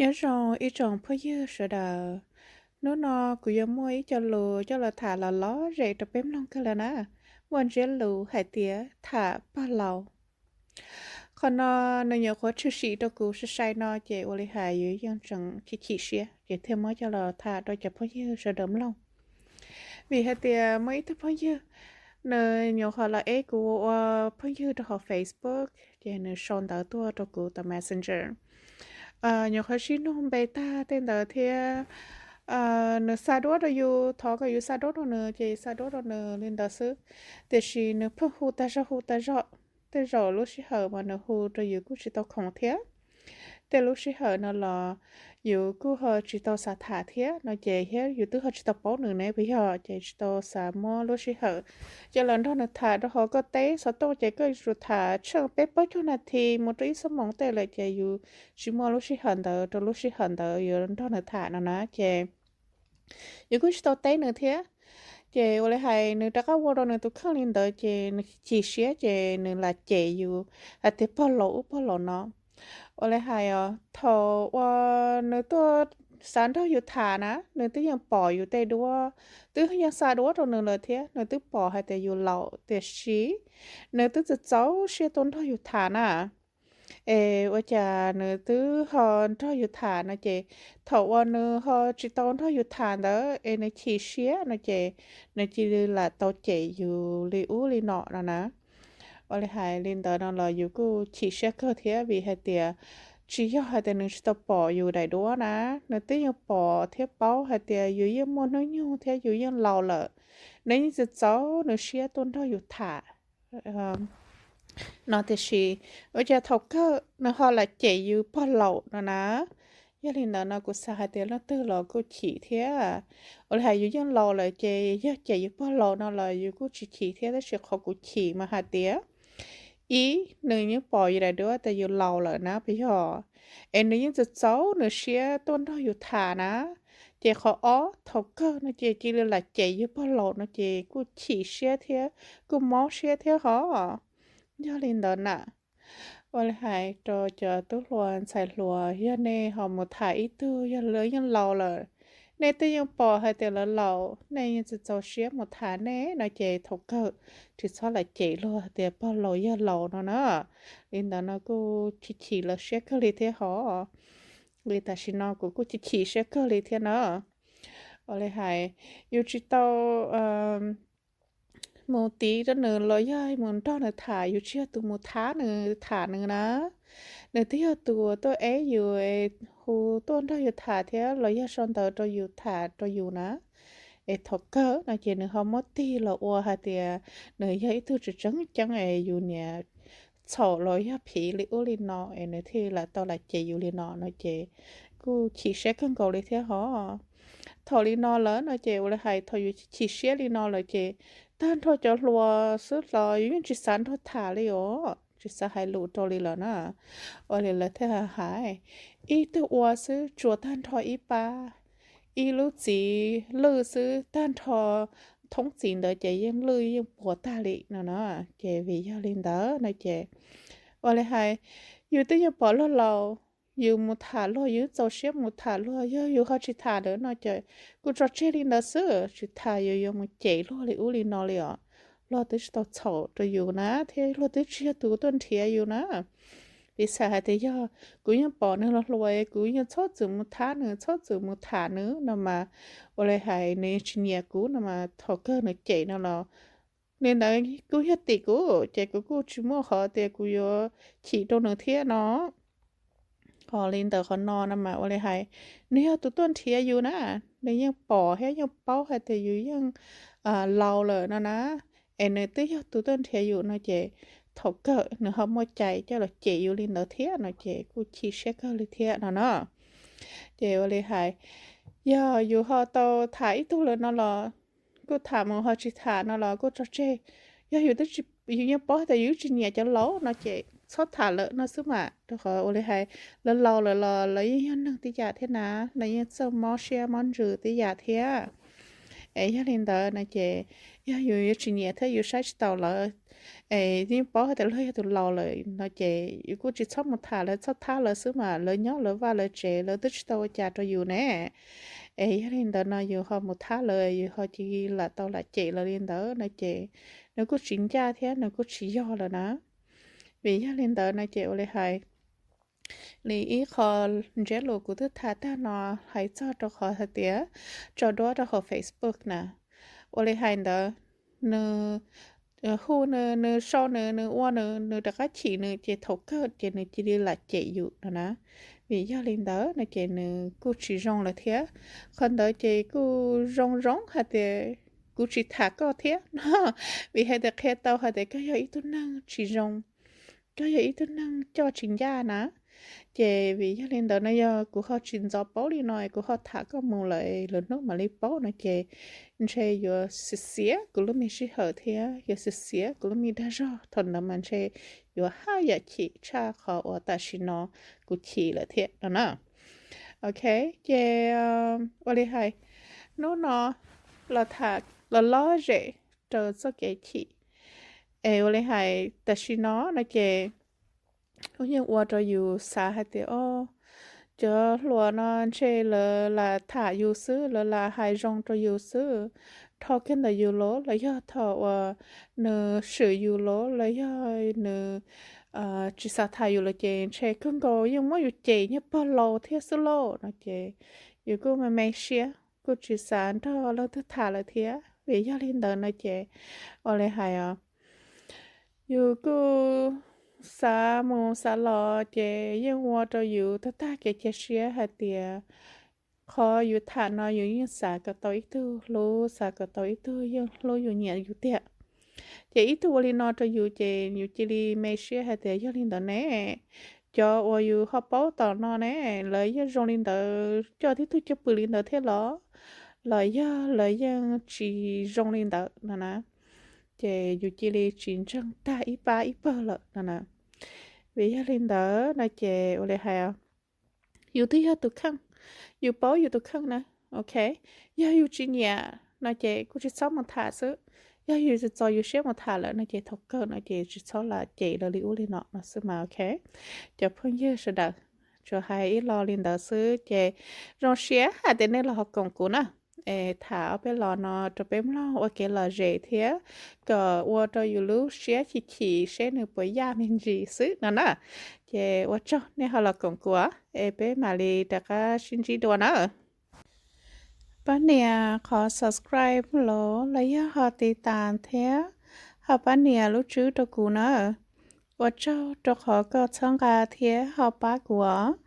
Nyob zoo ib tsoom phooj ywg sawv daws, hnub no kuv yuav muaj ib co lus coj los tham los lom zem rau peb mloog kawg lawm na. Muaj ntsiab lus hais tias tham pog laus. Qhov no nws nyuam qhuav tshwm sim rau kuv sai sai no ces ua li hais yus yeej tseem chim chim siab ces thiaj muab coj los tham rau cov phooj ywg sawv daws mloog. Vim hais tias muaj ib tug phooj ywg, nws nyuam qhuav los eb kuv ua phooj ywg rau hauv Facebook ces nws sau ntawv tuaj rau kuv tom Messenger. Nyuam qhuav sib nug npe tag tej ntawd thiab nws xa duab rau yus, thov kom yus xa duab rau nws ces xa duab rau nws li ntawd xwb. Tiam sis nws pheej hu tag zog hu tag zog, tej zaum lub sij hawm mas nws hu rau yus kuj tsis tau khoom thiab. Tej lub sij hawm no los yus kuj ho tsis tau xav tham thiab no ces thiab yus twb ho tsis tau paub nws ne puas yog, ces tsis tau xav muab lub sij hawm coj los nrog nws tham rau hauv koj teb xov tooj ces koj yuav tsum tham tsheej peb plaub caug nas this mus rau ib xuab moos tej lawm ces yus tsis muaj lub sij hawm ntawd rau lub sij hawm ntawd yuav nrog nws tham no na ces yus kuj tsis tau teb nws thiab. Ces ua li hais nws rov qab ua rau nws tus kheej li ntawd ces nws chim siab ces nws lam cem yus hais tias pog laus ub pog laus no. Ua li hais thaum uas nws tuaj xav nrog yus tham na nws twb yeej pom yus tej duab, twb yeej xa duab rau nws lawm thiab nws twb pom hais tias yus laus tiam sis nws twb txaus txaus siab tuaj nrog yus tham na. Es ua cas nws twb ho nrog yus tham no ces thaum uas nws ho tsis tau nrog yus tham ntawd es nws chim siab no ces nws cia li lam tau cem yus li ub li no no na. Ua li hais li ntawd no los yus kuj chim siab kawg thiab vim hais tias tsis yog hais tias nws tsis tau pom yus daim duab na, nws twb yeej pom thiab paub hais tias yus yeej muaj hnub nyoog thiab yus yeej laus lawm, nws yeej txaus txaus nws siab tuaj nrog yus tham no tiam sis ua cas thaum kawg nws ho lam cem yus pog laus no na. Yog li ntawd no kuv xav hais tias leej twg los kuj chim thiab. Ua li hais yus yeej laus lawm ces yog cem yus pog laus no los yus kuj tsis chim thiab tab sis qhov kuv chim mas hais tias ib, nws yeej pom yus daim duab tias yus laus lawm na puas yog, es nws yeej txaus txaus nws siab tuaj nrog yus tham na. Ces qhov ob, thaum kawg no ces cia li lam cem yus pog laus no ces kuj chim siab thiab kuj mob siab thiab hos. Yog li ntawd na, ua li hais rau cov tub hluas ntxhais hluas, yog nej ho mus tham ib tug yog lawv yeej laus lawm, nej twb yeej pom hais tias lawv laus, nej yeej txaus txaus siab mus tham nej no ces thaum kawg tsis txhob lam cem luag tias pog laus yawg laus no na. Li ntawd no kuj chim chim lawv siab kawg li thiab hos. Li tam sim no kuv kuj chim chim siab kawg li thiab na. Ua li hais yus tsis tau mus tiv rau nws los yog mus nrog nws tham, yus tsis yog tus mus thab nws tham nws na. Nws twb yog tus tuaj eb yus, hu tuaj nrog yus tham thiab los yog sau ntawv rau yus tham rau yus na. Es thaum kawg no ces nws ho muab tig los ua hais tias nws yog ib tug tseem tseem ceeb es yus niam txhaum los yog phiv li ub li no es nws thiaj lam tau lam cem yus li no no ces kuj chim siab kawg nkaus li thiab hos. Thaum li no lawm no ces ua li hais thaum yus chim siab li no lawm ces tag nrho cov hluas xwb los yus yeej tsis xav nrog tham li os, tsis xav hais lus rau li lawm na. Ua li lawv thiaj hais, ib tug ua xwb tsuas tag nrho ib pab, ib lub txiv lwj xwb tag nrho thoob txiv ntawd ces yeej lwj yeej puas tag li no na. Ces vim yog li ntawd no ces ua li hais yus twb yeej pom luag laus, yus mus tham luag yus txaus siab mus tham luag, yog yus ho tsis tham lawm no ces kuj tso tseg li ntawd xwb, tsis tham yus yuav mus cem luag li ub li no li os. Luag twb tsis tau txhaum rau yus na thiab luag twb tsis yog tus tuaj nrhiav yus na. Piv xam hais tias yog kuv yeej pom nws los hluas kuv yeej txhob txwm mus thab nws txhob txwm mus tham nws no mas, ua li hais nws tsis nyiam kuv no mas thaum kawg nws cem no los li ntawd kuj yog tim kuv ces kuv kuj tsis muaj qhov tias kuv yuav chim rau nws thiab no. Ho li ntawd qhov no no mas ua li hais nws yog tus tuaj nrhiav yus na, nws yeej pom thiab yeej paub hais tias yus yeej laus lawm no na, es nws twb yog tus tuaj nrhiav yus no ces thaum kawg nws ho muaj cai coj los cem yus li ntawd thiab no ces kuj chim siab kawg li thiab no na. Ces ua li hais yog yus ho tau tham ib tug lawm no los kuj tham mus, ho tsis tham no los kuj tso tseg. Yog yus twb tsis, yus yeej paub tias yus tsis nyiam cov laus no ces txhob tham lawm no xwb mas, rau qhov ua li hais lawv laus lawm los lawv yeej yog neeg tib yam thiab na, lawv yeej txawj mob siab mob ntsws tib yam thiab. Es yog li ntawd no ces yog yus yuav tsis nyiam thiab yus saib tsis taus lawv, es yeej paub hais tias luag yog tus laus lawm no ces yus kuj tsis txhob mus tham lawv, txhob thab lawv xwb mas lawv nyob lawv vaj lawv tsev lawv twb tsis tau ua cas rau yus ne. Es yog li ntawd no yus ho mus thab lawv, yus ho cia li lam tau lam cem lawv li ntawd no ces nws kuj tsis ncaj thiab nws kuj tsis yog lawm na. Vim yog li ntawd no ces ua li hais li ib qho ntsiab lus kuv twb tham tag no hais txog rau qhov hais tias tso duab rau hauv Facebook na. Ua li hais ntawd, nws hu nws, nws sau nws, nws ua nws, nws rov qab chim nws ces thaum kawg ces nws cia li lam cem yus no na. Vim yog li ntawd no ces nws kuj tsis zoo lawm thiab. Qhov ntawd ces kuj zoo zoo hais tias kuv tsis tham koj thiab no, vim hais tias qhia tau hais tias koj yog ib tug neeg tsis zoo, koj yog ib tug neeg coj tsis ncaj na. Ces vim yog li ntawd no yog kuv ho tsis ntxov paub li no es kuv ho tham koj mus lawm lwm hnub mam li paub no ces ntshe yuav xiav xiav kuv lub me sij hawm thiab yuav xiav xiav kuv lub me dag zog, thaum ntawd mas ntshe yuav haj yam chim tshaj qhov uas tam sim no kuv chim lawm thiab no na. Ok, ces ua li hais, hnub no los tham los lob zem rau txoj kev chim. Es ua li hais tam sim no no ces kuj yeej ua rau yus xav hais tias o, cov hluas no ntshe lawv lam tham yus xwb, lawv lam hais zoo rau yus xwb. Dhau kiag ntawm yus los los yog thaum uas nws swm yus los los yog nws tsis xav tham yus lawm ces ntshe kawg nkaus yeej muab yus cem nyob pog laus thiab xwb lauj no ces yus kuj me me siab kuj tsis xav nrog leej twg tham lawm thiab. Vim yog li ntawd no ces ua li hais os, yus kuj xav mus xav los ces yeej ua rau yus tag tag kev cia siab hais tias qhov yus tham no yus yeej xav kom tau ib tug hlub, xav kom tau ib tug yeej hlub yus nyiam yus tiag. Ces ib tug ua li no rau yus ces yus cia li me siab hais tias yog li ntawd ne, cov uas yus ho paub tom no ne, lawv yeej zoo li ntawd coj tib tug cwj pwm li ntawd thiab los, los yog lawv yeej tsis zoo li ntawd no na. Ces yus cia li tsis ntseeg tag ib pab ib pawg lawm no na. Vim yog li ntawd no ces ua li hais, yus twb yog tus kheej, yus paub yus tus kheej na. Ok, yog yus tsis nyiam no ces kuj tsis txhob mus tham xwb. Yog yus txo yus siab mus tham lawm no ces thaum kawg no ces tsis txhob lam cem lawv li ub li no no xwb mas ok. Cov phooj ywg sawv daws, tsuas hais ib lo li ntawd xwb ces zoo siab hais tias nej los ho koom kuv na. Es tham ob peb lo no rau peb mloog ua kev lom zem thiab kom ua rau yus lub siab chim chim seb nws puas yaj me ntsis xwb no na. Ces ua tsaug nej ho los koom kuv es peb mam li rov qab sib ntsib dua na. Pab nias qhov subscribe los los yog ho tiv tas thiab ho pab nias lub tswb rau kuv na. Ua tsaug rau qhov koj txhawb nqa thiab ho pab kuv os.